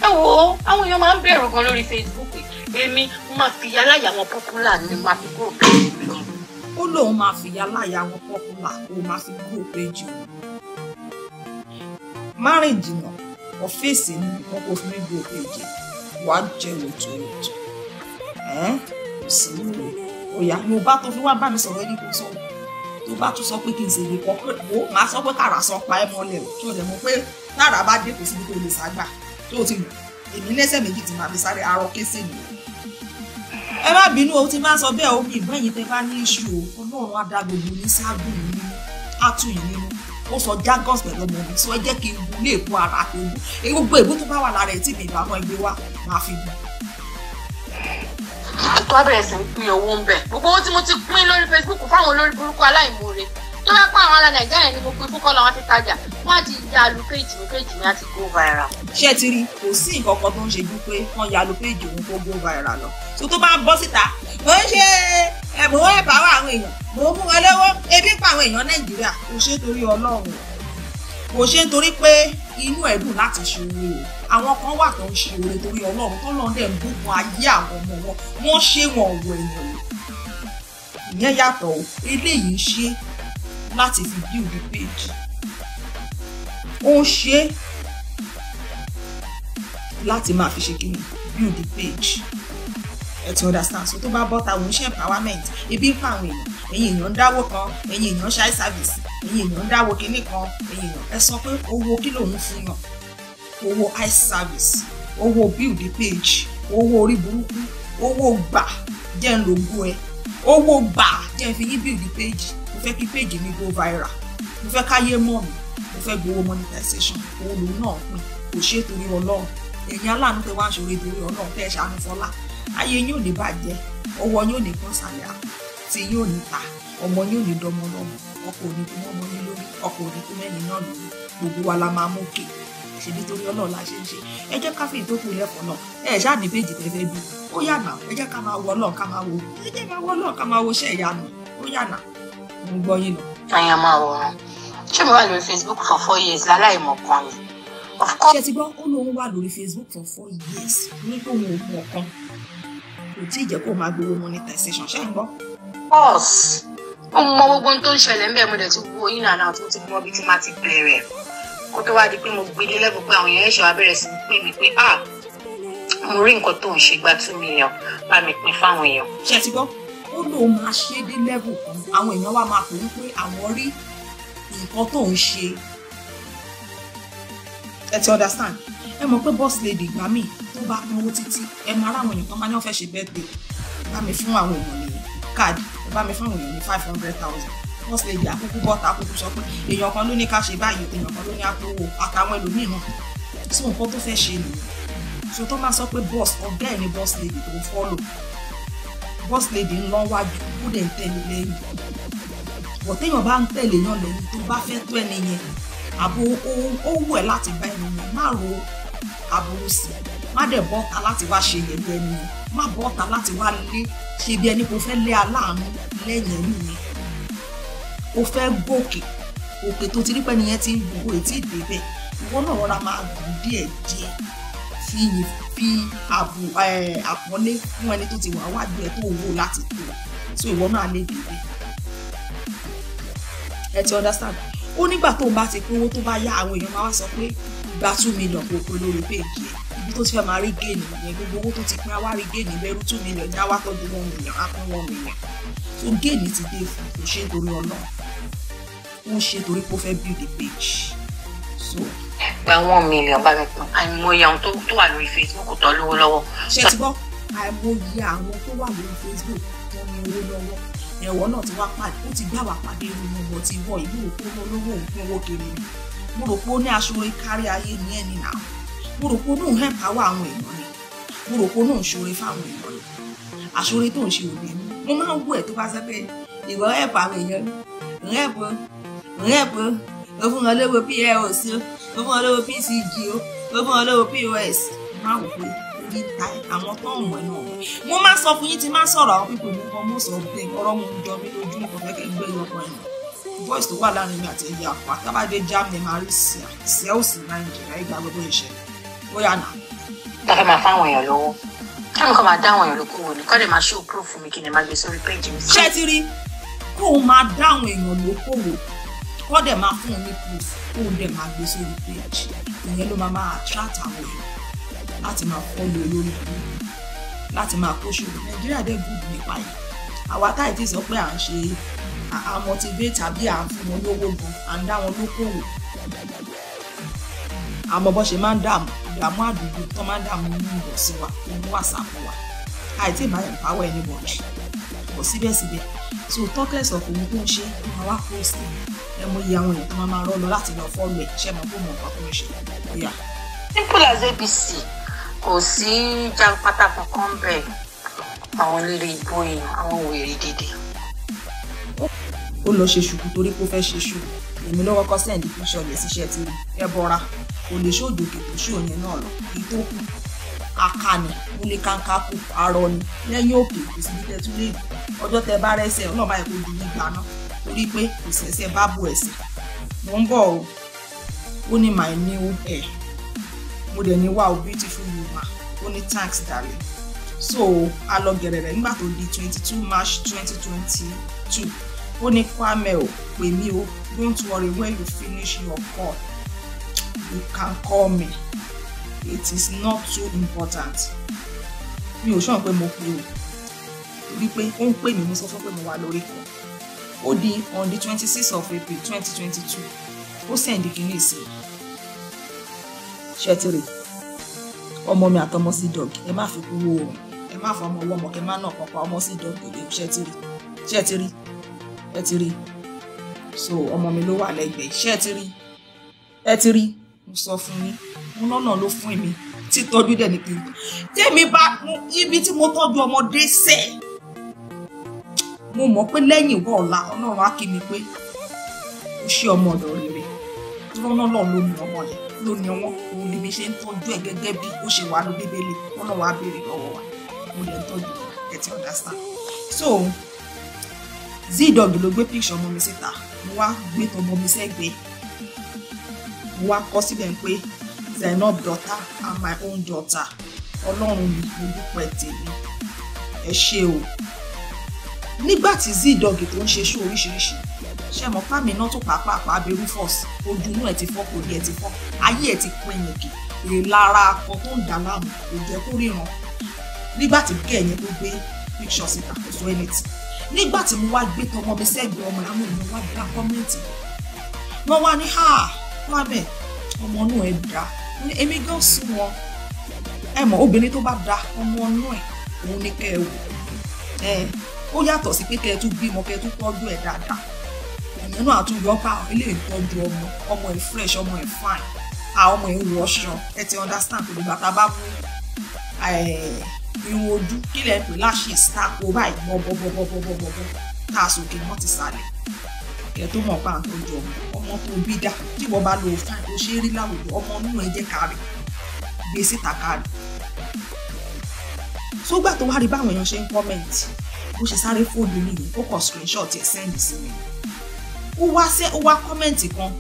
Ẹ wo, àwọn èèyàn máa ń bẹ̀rù gan lórí Facebook. Èmi máa fi aláya wọn popular ni máa fi grow page mi. Ó lóun máa fi aláya wọn popular, òun máa fi grow page òun. Márìn jìnnà, ọ̀fíìsì ni nǹkan kò fi mí grow page. Wàá jẹ wòtòwòtò. Ẹ́ kò sí wúwo. Òyà Yorùbá tó fi wá bá mi sọ̀rọ̀ ẹni kò sọ. Tó bá tún sọ pé kí n ṣe lè kọ́ pé ó máa sọ pé kàrà sọ pa ẹ́ mọ́lẹ̀ o. Tí o dẹ̀ mọ̀ pé tára bá dé kò síbi tó lè ságbà. Tó o ti mọ̀, èmi lẹ́sẹ̀ méjì tí màá fi sáré arọ kése nìyẹn. Ẹ má bínú o, ti máa ń sọ bẹ́ẹ̀ o, mi ìgbọ́n ẹ̀yin tẹ́ bá ní iṣu o. Ọlọ́run á dá gbogbo ní ságùn nínú, á tù yín nínú. Ó sọ jargons pẹ̀lú ọmọ mi, sọ ẹ jẹ́ kí n bu lè bu ara àti ewu. Gbogbo èbú tó bá wà lára ẹ̀ tí mi ìbámu ẹgbẹ́ wa máa fi bù. Tó bá bẹ̀rẹ̀ sí ń pín owó ń bẹ̀. Gbogbo owó tí mo ti pín lórí Facebook fáwọn olórí burúkú aláìmoore. Tó bá pa àwọn ará Nàìjíríà yẹn ni mo pín fún kọ́lọ́ wọn fi tajà. Wọ́n á ti ya lu péjì mi, péjì mi á ti go viral. Ṣé ẹ ti rí, kò sí nǹkan kan tó ń ṣe ju pé wọ́n ya lu péjì òun kó go viral lọ. So tó bá ń bọ́ síta, ó ń ṣe ẹ̀bùn ẹ̀bà wà àwọn èèyàn, mò ń fún wọn lọ́wọ́, ebi ń pa àwọn èèyàn Nàìjíríà. Kò ṣe torí Ọlọ́run, kò ṣe nítorí pé inú ẹ̀ dùn láti ṣe oore o. Àwọn kan wà tó ń ṣe oore torí Ọlọ́run, tọ́lọ́run dẹ̀ ń bùkún ayé àwọn ọmọ wọn, wọ́n ṣe wọn ọ̀wọ̀ èèyàn lò. Ìyẹn yàtọ̀ o, eléyìí ń ṣe láti fi build the page. Ó ń ṣe láti máa fi ṣe kíni, build the page. Ẹ ti understand? So tó bá bọ́ta òun ṣe empowerment, ebi ń pa àwọn èèyàn, ẹ̀yin èèyàn ń dáwó kan, ẹ̀yin èèyàn ń ṣe eye service, ẹ̀yin èèyàn ń dáwó kinní kan, ẹ̀yin èèyàn ẹ sọ pé owó kí lòun fún yàn, owó eye service, owó build the page, owó orí burúkú, owó gbà jẹ́ ń lògó ẹ, owó gbà jẹ́ ń fi yín build the page. Mo fẹ́ kí page mi go viral, mo fẹ́ káyé mọ̀ mi, mo fẹ́ gbowó monetization. Owó lòun náà pín, kò ṣe é torí Ọlọ́run. Ẹ̀yin aláàánú tẹ wá ń ṣòro torí Ọlọ́run, tẹ́ ẹ ṣàánú fọlá, ayé yín ò ní bàjẹ́, ọwọ́ yín ò ní kán sàlẹ̀ àpò, tí yín ò ní ta, ọmọ yín ò ní dọmọ lọ́mọ, ọkọ ò ní kú mọ́mọ yín lórí, ọkọ ò ní kú mẹ́rin náà lórí, gbogbo wa la máa mú kè. Ṣèbí torí Ọlọ́run la ṣe ń ṣe. Ẹ jẹ́ ká fi ìtókù lẹ́fọ̀ọ́ náà. Ẹ ṣáà ní péjì tẹ́ fẹ́ bí. Ó yànà, ẹ jẹ́ ká máa wo Ọlọ́run ká máa wo. Ẹ jẹ́ máa wo Ọlọ́run ká máa wo iṣẹ́ ìyanu. Ó yànà, mo gbọ́ yín lọ. Àyàn máa wòran. Ṣé mo wà lórí Facebook for 4 years láláìmọ̀ kan ni? Of course. Ṣé ti gbọ́, ó lóun wà lórí Facebook for 4 years ní pé òun ò mọ̀ kan, kò tí ì jẹ́ kó máa gbowó monetization. Ṣé ń gbọ́? Course. Mo mọ gbogbo ohun tó ń ṣẹlẹ̀ ń bẹ̀, mo dẹ̀ ti wo in and out, mo ti mọ ibi tí màá ti bẹ̀rẹ̀. Kó tó wá di pé mo gbé dé level pé àwọn èèyàn ṣe wá bẹ̀rẹ̀ sí ní pè mí pé, ah, mo rí nǹkan tó ń ṣe, gba 2 million, bá mi pín fáwọn èèyàn. Ṣé ti gbọ́, ó lóun máa ṣe dé level kan, àwọn èèyàn wá máa pè é pé àwọn rí nǹkan tó ń ṣe. Ẹ ti understand? Ẹ mọ̀ pé boss lady ìgbà míì tó bá pín owó títí, ẹ máa ráwọn èèyàn tó máa ní wọ́n fẹ́ ṣe birthday, bá mi fún àwọn èèyàn ní káàdì, ẹ bá mi fún àwọn èèyàn ní 500,000. Boss lady àkókò bọ́ta, àkókò sọ pé èèyàn kan ló ní ká ṣe báyìí, èèyàn kan ló ní àpòwò àtàwọn ẹlòmíì náà. So nǹkan tó fẹ́ ṣe nìyẹn. So tó máa sọ pé boss ọ̀gá ẹ̀ ní boss lady tó ń follow, boss lady ń lọ wájú, ó dẹ̀ ń tẹ̀lé lẹ́yìn. Bọ̀ téèyàn bá ń tẹ̀lé yàn lẹ́yìn, tó bá fẹ́ tó ẹni yẹn, àbò ó wù ẹ́ láti bá ẹni yẹn, má ro aburú sí i, má dẹ̀ bọ́ta láti wá ṣe yẹ̀yẹ́ ẹni yẹn, má bọ́ta láti wá lé ṣe bí ẹni kò fẹ́ lé aláàánú lẹ́yìn ẹni yẹn. O fẹ́ gòkè òkè tó ti rí pẹ́ni yẹn ti ń gùn, o tí ì débẹ̀. Ìwọ náà rọra máa gùn díẹ̀ díẹ̀, fi yìn, fi àbù àpọ́nlé fún ẹni tó ti wà wájú ẹ tó wò láti tó. So ìwọ náà lè débẹ̀. Ẹ ti understand? Ó nígbà tó ń bá ti pín owó, tó bá yá, àwọn èèyàn máa wá sọ pé gba 2 million kó pé lórí péjì ẹ. Ibi tó ti fẹ́ máa rí gain yẹn, gbogbo owó tó ti pín, á wá rí gain bẹ́rù 2 million ní, á wá tọ́jú 1 million, á pín 1 million. So gain ti dé fún. Kò ṣe é torí Ọlọ́run, ó ń ṣe torí pé ó fẹ́ build a page. So Gba 1 million, bá mi pín. Àìmọye àwọn tó wà lórí Facebook tó lówó lọ́wọ́. Ṣé ti gbọ́? Àìmọye àwọn tó wà lórí Facebook tó ní owó lọ́wọ́. Ẹ̀wọ̀n náà ti wá pàdé, ó ti gbà wá pàdé irú wọn bọ̀ tí wọ́ ìlú òkú olówó òun pín owó kiri ni. Mo rò pé ó ní aṣọ orí kárí ayé ní ẹni náà. Mo rò pé ó náà empower àwọn èèyàn ni. Mo rò pé ó náà ń ṣoore fáwọn èèyàn ni. Àṣoore tó ń ṣe òde ní mo máa ń wú ẹ̀ tó bá sẹ́ pé ìwọ help àwọn èèyàn, help, help, ó fún wọn lówó POS, ó fún wọn lówó PCG, ó fún wọn lówó POS. Máa wò pé orí ta àwọn tó ń mọ̀ ẹ́ náà. Mo máa sọ fún yín tí máa sọ̀rọ̀ àwọn pípé mo kàn mọ́ sọ bẹ́ẹ̀, ọ̀rọ̀ mo ń jọ mí lójú, mo kàn fẹ́ kẹ́ gbé ọkọ̀ ẹ̀ voice tó wà láàrin mi àti ẹ̀yà àpá tábàdé Germany máa rí sẹ́ọ̀sì Nàìjíríà ìgbà gbogbo ìṣẹ̀lẹ̀ ó yà nà. Tá a fẹ́ máa fáwọn èèyàn lówó, kí mi kàn máa dá àwọn èèyàn lókòwò ní kọ́ lè máa show proof fún mi, kí ni máa gbé sórí page mi. Ṣé ti rí, kó o máa dá àwọn èèyàn lókòwò, kó dẹ̀ máa fún un ní proof, kó o dẹ̀ máa gbé sórí page, ìyẹn ló máa máa attract àwọn èèyàn. Láti máa follow olórí burúkú, láti máa kó ṣòro. Nàìjíríà dẹ̀ gùn nípa yìí. Àwa táì tí sọ pé à ń ṣe à motivate tàbí à ń fún wọn lówó gan, à ń dá wọn lókòwò. Àmọ́ bó ṣe máa ń dààmú àdúgbò tó máa ń dààmú nínú ìbọ̀sí wa, nínú WhatsApp wa. Àìtí máa empower anybody. Kò síbẹ̀síbẹ̀. So talkless of ohun tó ń ṣe, ó máa wá post ẹ mọ iye àwọn èèyàn tó máa rọ́ lọ láti lọ follow ẹ̀, ṣé mo kó mọ nǹkan tó ń ṣe. Yeah. Simple as ABC. Kò sí jàǹpátá kankan bẹ́ẹ̀. Àwọn eléré ìbò èèyàn, àwọn wèrè dìde. Ó lọ ṣe ṣùkú torí pé ó fẹ́ ṣe ṣù. Èmi ló kọ́kọ́ send picture rẹ̀ síṣẹ́ tí ẹ bọ́ra. Kò lè ṣòjò kètò ṣù yẹn náà lọ. Èyí tó kù, akànnì, ó lè kánká kù, arọ ni. Lẹ́yìn òkè, kò sí bí tẹ tún lè dùn. Ọjọ́ tẹ bá rẹ́sẹ̀, Ọlọ́run bá yẹ kó di nígbà náà. Torí pé kò sẹ́sẹ̀ bá bu ẹ̀sẹ̀. Mo ń bọ̀ o. Ó ní my new hair. Mo dẹ̀ ní wow, beautiful woman. Ó ní thanks darling. So a lọ gẹ̀rẹ̀rẹ̀ nígbà tó di 22 March 2022. Ó ní Kwame o, pè mí o. Don't worry, when you finish your call, you can call me. It is not too important. Mi ò sọ pé mo pè o. Torí pé ó ń pè mí, mo sọ fún pé mo wà lórí call. Ó di on the 26th of April 2022. Ó send kìíní sí i. Ṣé ti rí? Ọmọ mi àtọmọ sí dog, ẹ má fi kú wo oòrùn. Ẹ má fọ ọmọ ọwọ́ ọmọ, kẹ má nà pọpọ ọmọ sí dog lè. Ṣé ti rí? Ṣé ti rí? Ẹ ti rí? So ọmọ mi ló wà lẹ́gbẹ̀ẹ́. Ṣé ti rí? Ẹ ti rí? Mo sọ fún yín. Mo lọ́nà ló fún mi. Títọ́jú dẹ̀ ní kí n. Tèmi bá ibi tí mo tọ́jú ọmọdé sẹ̀. Mo mọ̀ pé lẹ́yìn ìwọ ọ̀la, Ọlọ́run á kí mi pé ó ṣe ọmọ ọ̀dọ̀ rere. Lọ́nà náà ló ní ọmọ yẹn, ló ní wọn. Òun ni mi ṣe ń tọ́jú ẹ̀ gẹ́gẹ́ bí ó ṣe wà ní Bíbélì. Ọlọ́run á béèrè lọ́wọ́ wa. Mo lè ń tọ́jú ẹ̀, ti understand. So Z-Dog ló gbé picture ọmọ mi síta. Mo wá gbé tọmọ mi sẹ́gbẹ̀ẹ́. Mo wá kọ síbẹ̀ pé Zainab daughter and my own daughter. Ọlọ́run mi, mo dúpẹ́ tèmi. Ẹ ṣé o. Nígbà tí Z-Dog tó ń ṣe show oríṣiríṣi, ṣe mọ̀ pàmì náà tó pàápàá abẹ Rufus, ojú inú ẹ̀ ti fọ́, kò ní ẹ̀ ti fọ́, ayé ẹ̀ ti pín yìnkì, ìlara akọ tó ń dà láàmú kò jẹ́ kó ríran. Nígbà tí gẹ̀ yẹn tó gbé picture síta, kò sọ anything. Nígbà tí mo wá gbé tọmọ mi sẹ́gbẹ̀ẹ́ ọmọ, àwọn èèyàn wá dá comment. Wọ́n wá ní ha, Kwame, ọmọ inú ẹ̀ dá. Èmi gan sún wọn. Ẹ mọ̀, obìnrin tó bá da ọmọ inú ẹ̀, òun ní kẹ́ ẹ wò. Ẹ ó yàtọ̀ sí pé kẹ́ ẹ tún bímọ, kẹ́ ẹ tún tọ́jú ẹ̀ dáadáa. Ìyẹn náà àtúnyọ bá ilé ìtọ́jú ọmọ, ọmọ ẹ̀ fresh, ọmọ ẹ̀ fine, àwọn ọmọ ẹ̀ wọṣọ. Ẹ ti understand pé ìgbà tá a bá mú irun ojú, kí lẹ̀ ń pè, lashes, tá a kó báyìí bọ́bọ́bọ́bọ́bọ́bọ́, tá a sókè mọ́ ti sàlẹ̀, kẹ́ tó mọ̀ pa àtọ́jú ọmọ. Ọmọ tó bí dá, tí wọ́n bá lo fine tó ṣe é rí láwùjọ, ọmọ inú ẹ̀ jẹ́ ká rí gbé síta ká rí. Sógbà tó wá rí báwọn èèyàn ṣe ń comment, bó ṣe sáré fóònù mi yìí, ó kàn screenshot ẹ̀ send sí mi. Ó wá ṣe, ó wá comment kan.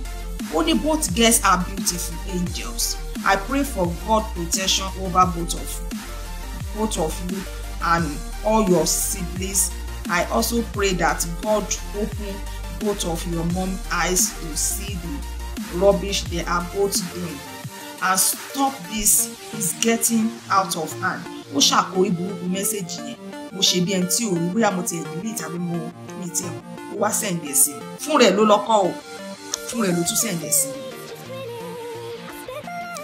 Ó ní both girls are beautiful angels. I pray for God protection over both of you and all your siblings. I also pray that God open both of your mom eyes to see the rubbish they are both doing and stop this, is getting out of hand. Ó ṣàkórí burúkú message yẹn. Mo ṣe bí ẹni tí ò rí, bóyá mo ti ẹ̀ delete àbí mo mi ti ẹ̀. Ó wá send ẹ̀ sí mi. Fún rẹ̀ ló lọ́kọ́ o, fún rẹ̀ ló tún send ẹ̀ sí mi.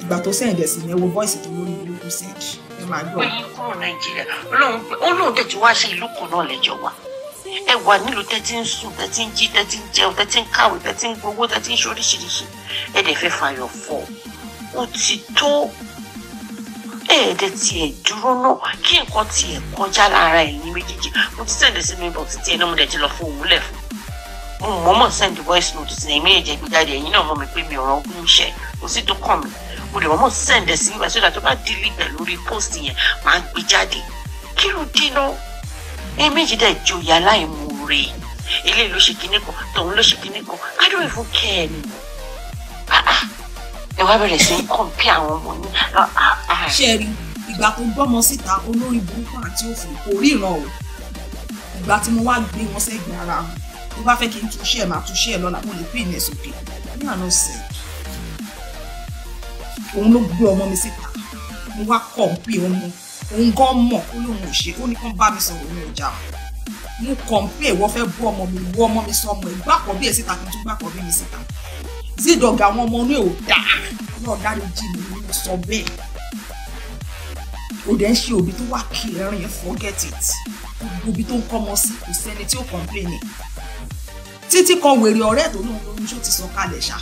Ìgbà tó send ẹ̀ sí mi, ẹ wo voice tó lórí burúkú send, ẹ máa gbọ́. Pé yín kúrò Nàìjíríà, Ọlọ́run dẹ̀ tí wá ṣe ìlú kan náà lẹ́jọ́ wa. Ẹ wà nílùú tẹ́tí ń sùn, tẹ́tí ń jí, tẹ́tí ń jẹun, tẹ́tí ń kàwé, tẹ́tí ń gbowó, tẹ́tí ń ṣe oríṣiríṣi. Ẹ dẹ̀ fẹ́ fàyọ̀ fọ́. Ó ti tó. Ẹ̀ẹ́dẹ̀ tiẹ̀ dúró náà kí nǹkan tiẹ̀ kọjá lára ẹ̀yin méjèèjì. Mo ti send sínú inbox tí ẹ̀ náà, mo dẹ̀ ti lọ fún òun lẹ̀ fún. Mo mọ̀ọ́mọ̀ send voice note sí ẹ̀yin méjèèjì gbé jáde. Ẹ̀yin náà mọ̀ mi pé mi ò rán ogún iṣẹ́, kò sí tó kàn mí. Mo dẹ̀ mọ̀ọ́mọ̀ send ẹ̀ sí nígbà sódà tó bá delete ẹ̀ lórí post yẹn, máa gbé jáde. Kí ló dé náà? Ẹ̀yin méjì dẹ̀ joyè aláìmoore. Eléyìí ló ṣe kinní kan, tòun ló ṣe kinní kan. I don't even care anymore. Ah, ah. Ẹ wá bẹ̀rẹ̀ sí í compare àwọn ọmọ yín. Ah, ah, ah. Ṣe rí ìgbà tó gbọ́mọ síta, olórí burúkú àti òfò, kò ríran o. Ìgbà tí mo wá gbé wọn sẹ́gbẹ̀ẹ́ ara wọn, tó bá fẹ́ kí n túṣe ẹ̀, máa túṣe ẹ̀ lọ́la. Mo lè pè ní ẹ̀ sókè ní àná sẹ̀. Òun ló gbé ọmọ mi síta. Mo wá kọ̀ǹpì ọmọ òun gan mọ̀ ó lóun ò ṣe, ó ní kán bá mi sọ̀rọ̀ òun ò jà. Mo kọ̀ǹpì ìwọ fẹ́ bú ọmọ mi, wọ ọmọ mi sọ ọmọ ẹ̀ gbàpọ̀ bí ẹ̀ síta kí n tún gbàpọ̀ bí mi síta. Zidog àwọn ọmọ inú ẹ̀ ò dáa náà dáríjì mi ni mo sọ bẹ́ẹ̀. Ó dẹ̀ ń ṣe òbí tó wá kí ẹ̀rín ẹ̀, forget it. Gbogbo ibi tó ń kọ́ ọmọ sí kò sẹ́ni tí ó complain ẹ̀. Títí kan wèrè ọ̀rẹ́ tó lóun lóyún ṣó ti sọ kalẹ̀ ṣá.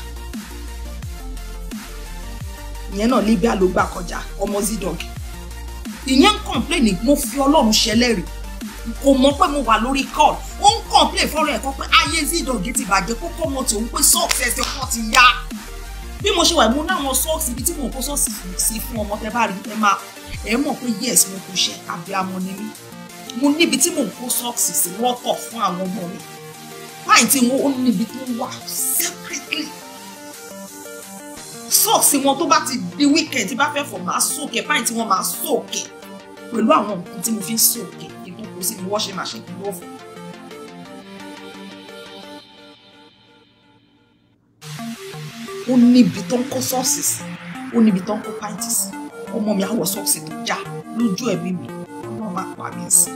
Ìyẹn náà Libya ló gbà kọjá ọmọ Zidog. Ìyẹn ń complain, mo fi Ọlọ́run ṣẹlẹ́rìí. Kò mọ̀ pé mo wà lórí call. Ó ń complain fọ́rọ̀ ẹ̀kọ́ pé ayé Zidog ti bàjẹ́ kó kọ́ ọmọ tòun pé sọ́ọ̀sì ẹsẹ̀ ọkọ ti yá. Bí mo ṣe wà mo náwọn sọ́ọ̀sì ibi tí mò ń kó sọ́ọ̀sì sí fún ọmọ tẹ bá rí ẹ máa ẹ mọ̀ pé yes mo kò ṣe abiyamọ ni mí. Mo níbi tí mò ń kó sọ́ọ̀sì sí lọ́tọ̀ fún àwọn ọmọ mi. Báyìí tí wọ́n ó níbi tó wà separately. Sọ́ọ̀sì wọn tó bá ti di weekend tí bá fẹ́ fọ̀ máa sókè, báyìí tí wọ́n máa sókè pẹ̀lú àwọn nǹkan tí mo fi ń sókè kí n tó kó sínú washing machine kí n tó fọ̀. Ó níbi tó ń kó sọ́ọ̀sì sí, ó níbi tó ń kó pàǹtì sí. Ọmọ mi á wọ sọ́ọ̀sì tó já lójú ẹ̀mí mi, ọmọ máa pa mí sí.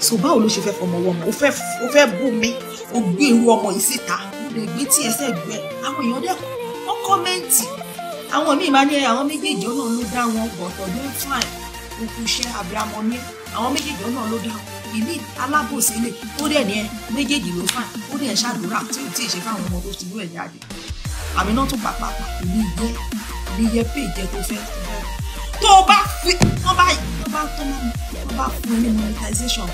So báwo ló ṣe fẹ́ fọmọ wọmọ? Ó fẹ́ bú mi, ó gbé irú ọmọ yìí síta, ó lè gbé tí ẹsẹ̀ gbẹ. Àwọn èèyàn dẹ̀ wọ́n kọ́mẹ́ǹtì. Àwọn míì máa ní àwọn méjèèjì ọ̀nà ló dá wọn bọ̀tọ̀ ló ń fine. Òkú iṣẹ́ abiyamọ ní àwọn méjèèjì ọ̀nà ló dá wọn. Ìmí alábòsí lè ó dẹ̀ ní ẹ méjèèjì ló fine, ó dẹ̀ ṣàdúrà tí ò tí ì ṣe fáwọn ọmọ tó ti rú ẹ̀ jáde. Àmì náà tún pàpàpà kò ní yẹ ní yẹ pé ìjẹ tó fẹ́ tó o bá fi tó bá tó bá fún ẹ ní monetization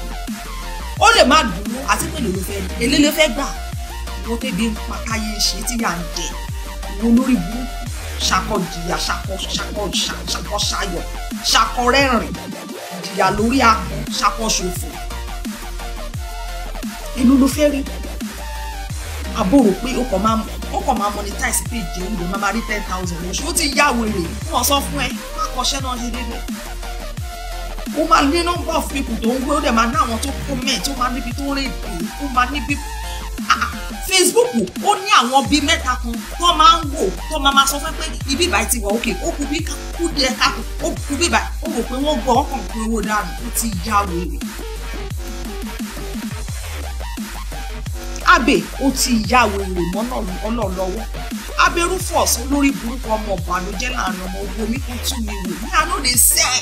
ó lè má dúró àti pé lè fẹ́ èlé lè fẹ́ gbà. Wọ́n tẹ̀bi ń pa káyé ṣe tí yà ń jẹ wo lórí burúkú ṣakọ jìyà ṣakọ ṣakọ ṣakọ ṣayọ ṣakọ rẹ́rìn jìyà lórí akọ ṣakọ ṣòfò. Èló ló fẹ́ rí? Àbúrò pé ó kàn máa monetize page ẹ̀ ń lò máa rí 10,000 lóṣù. Ó ti yá wèrè wọ́n sọ fún ẹ má kọṣẹ́ náà ṣe déédéé. Ó máa ní number of people tó ń gbé, ó dẹ̀ máa ní àwọn tó comment, ó máa níbi tó ń rìn dé, ó máa níbi Facebook ó ní àwọn bíi mẹ́ta kan tó máa ń wò tó máa sọ fún pé ibi ìbáyìí ti wà òkè, ó kú bí kú díẹ̀ káàkó, ó kú bí ìbáyìí, ó rò pé wọ́n gbọ́ ọkàn pé owó dànù, ó ti yá wèrè. Abe ó ti yá wèrè mọ́nà Ọlọ́run lọ́wọ́. Abe Rufus olórí burúkú ọmọ ọ̀bànújẹ́ láàrin ọmọ ogun omi kan tún mi wò ní àná lè sẹ́.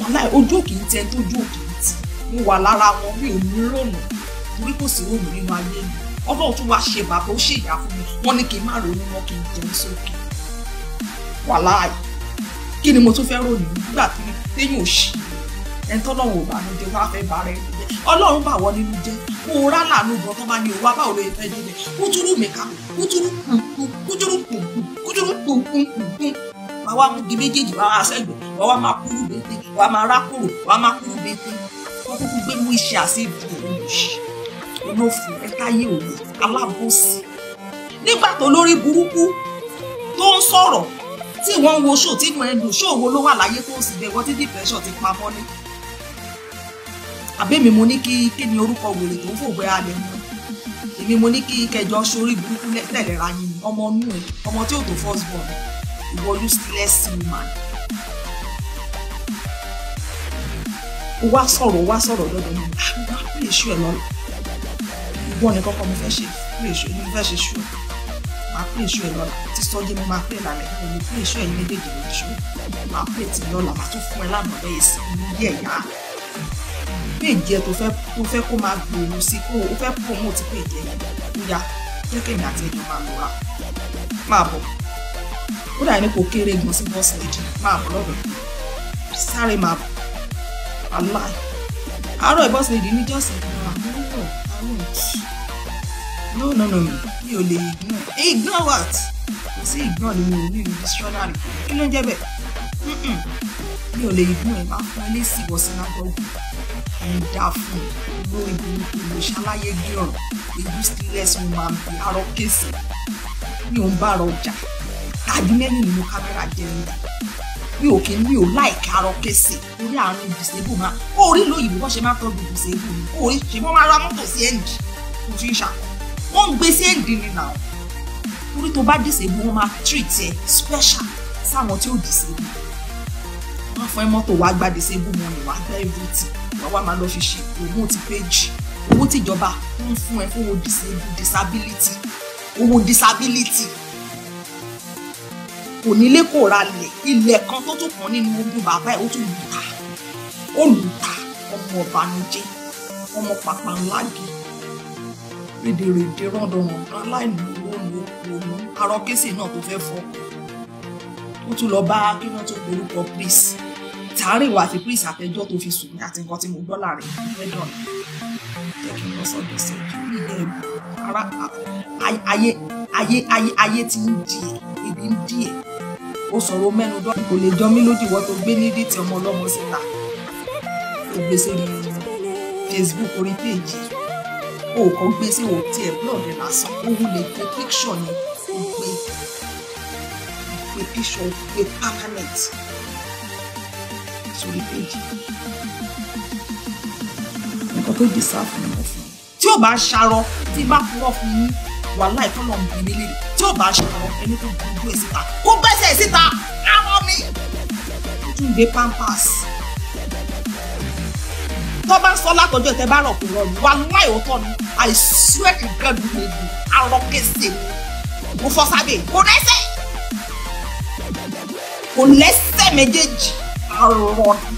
Wàláì ojú òkè ń tẹ tójú òkè ń tì, mo wà lára wọn mi ò ní rònú torí kò sí rònú nínú ayé mi. Ọlọ́run tún wá ṣe bàbá ó ṣe ìyá fún mi, wọ́n ní kí n má ronú mọ́ kí n jẹun sókè. Wàláì kí ni mo tún fẹ́ rònú nígbà tí téèyàn ò ṣì ẹni tọ́lọ́run ò bá nu jẹ́ wá fẹ́ bá rẹ̀ jẹ́. Ọlọ́run bà wọ́n nínú jẹ́ kó o rá làánú gan tó bá ní owó báwo ló fẹ́ débẹ̀. Kútúrú mi ká kútúrú kùnkùn kútúrú kùnkùn kútúrú kùnkùn kùnkùn. Wàá wá mú di méjèèjì wàá wá sẹ́gbẹ̀ẹ́ wàá wá máa kúrú bété wàá máa rákòrò wàá máa kúrú bété. Wọ́n kúkú gbé mú iṣẹ́ àṣejù olùṣí olófin ẹ̀káyé òye alábòsí. Nígbà tó lórí burúkú tó ń sọ̀rọ̀ tí wọ́n ń wo ṣó tí inú ẹ̀ ń dùn ṣó wo ló wà láyé tó sì bẹ̀ wọ́n tí depression ti pamọ́ ní. Àbẹ́mi mo ní kí ni orúkọ wèrè tó ń fògbé alẹ́ mú. Èmi mo ní kí kẹjọ sórí burúkú tẹ̀lé ra yín ni ọmọ inú ẹ ọmọ tí ò tó first born ìwọ useless woman. Ó wá sọ̀rọ̀ lọ́dọ̀ mi, àwọn á pè ṣú ẹ lọ́la. Ìwọ ni kọ́kọ́ mo fẹ́ ṣe pè ṣú ẹ, mo fẹ́ ṣe ṣú ẹ. Màá pè ṣú ẹ lọ́la tí sọ́jí mo máa pè lálẹ́ mo lè pè ṣú ẹ̀yin méjèèjì lórí ṣú. Màá pè tí lọ́la màá tún fún ẹ lánàá bẹ́ẹ̀ sí inú yẹ̀yà. Péèjì ẹ tó fẹ́ kó máa gbòòrò sí kó o fẹ́ promote péèjì ẹ ó yá jẹ́ kémi àti ẹjọ́ máa lọ́ra máa bọ̀ ó dà ní kò kéré gan sí boss lady máa bọ̀ lọ́dọ̀ sáré máa bọ̀ aláì àárọ̀ boss lady ní jọ́sìn no no no mi ò lè ignore ignore what kò sí ignore nínú nínú dictionary kí ló ń jẹ́ bẹ́ẹ̀ mi ò lè ignore ẹ̀ máa fún ẹ lésì wọ sinagogue ń dá fún lórí burúkú ló ṣàlàyé gíràn a useless woman bí arọ kéésì mi ò ń bá arọ jà tàbí mẹ́rin nínú kámẹ́rà jẹun mi ò kí mi ò láìka arọ kéésì orí àrùn disable máa orí lóyìnbó bọ́n ṣe máa tọ́jú disable ni orí ṣe wọ́n máa ra mọ́tò sí ẹ̀ǹdì tó fi ń ṣàkọ́ wọ́n ń gbé sí ẹ̀ǹdì ni nà Torí tó bá disable, wọ́n máa treat ẹ special sáwọn tí ó disable. Wọ́n fún ẹ mọ́tò, wàá gba disable money, wàá gba everything, wàá wá máa lọ fi ṣe promote page. Owó tíjọba ń fún ẹ fún owó disable, disability, owó disability, kò nílé, kò ra lẹ̀. Ilẹ̀ kan tó tún kàn nínú ogún bàbá ẹ̀, ó tún lù ta, ó lù ta. Ọmọ ọ̀bànújẹ́, ọmọ pàpà ńlági, rédèrèdè, rọ́ndọ̀rọ̀ndọ̀, aláìlówó òun. Arọ́kẹ́sì náà tó fẹ́ fọ́, ó tún lọ bá kí wọ́n tó porúkọ Prince tààrin ìwà àti Prince àtẹjọ́ tó fi sùn ní àti nǹkan tí mo gbọ́ láàrin ẹjọ́ mi. Jẹ́ kí n lọ sọ́dọ̀ sí ilé ara. Ayé ayé ayé ayé ti ń di ẹ̀, ebi ń di ẹ̀. Ó sọ̀rọ̀ mẹ́nu dọ́, kò lè jọ mí lójú. Ìwọ tó gbé nídìí tí ọmọ ọlọ́mọ síta, ó gbé sórí Facebook, orí péèjì, ó kàn gbé sí òtí ẹ̀, blog ẹ̀ lásán. Ó wulẹ̀ gbé picture yẹn, ó gbé picture, ó gbé permanent sórí péèjì. Nǹkan tó deserve ni mo fún un. Tí ò bá ṣarọ, tí bá purọ́ fún yín, wàhálà ìtọ́nà ń bí nílé. Tí ò bá ṣarọ, ẹni tó gbogbo ẹ̀ síta, kó gbẹ́sẹ̀ síta. Arọ mi tún gbé pampers tó bá ń sọ látọjọ́ tẹ bá rọ̀ kó rọ̀ ní wàhálà ìwọ́tọ̀ ni. I swear to God, mi lè arọ kése mo fọ́ sábẹ́. Kò lẹ́sẹ̀, kò lẹ́sẹ̀ méjèèjì, arọ ni.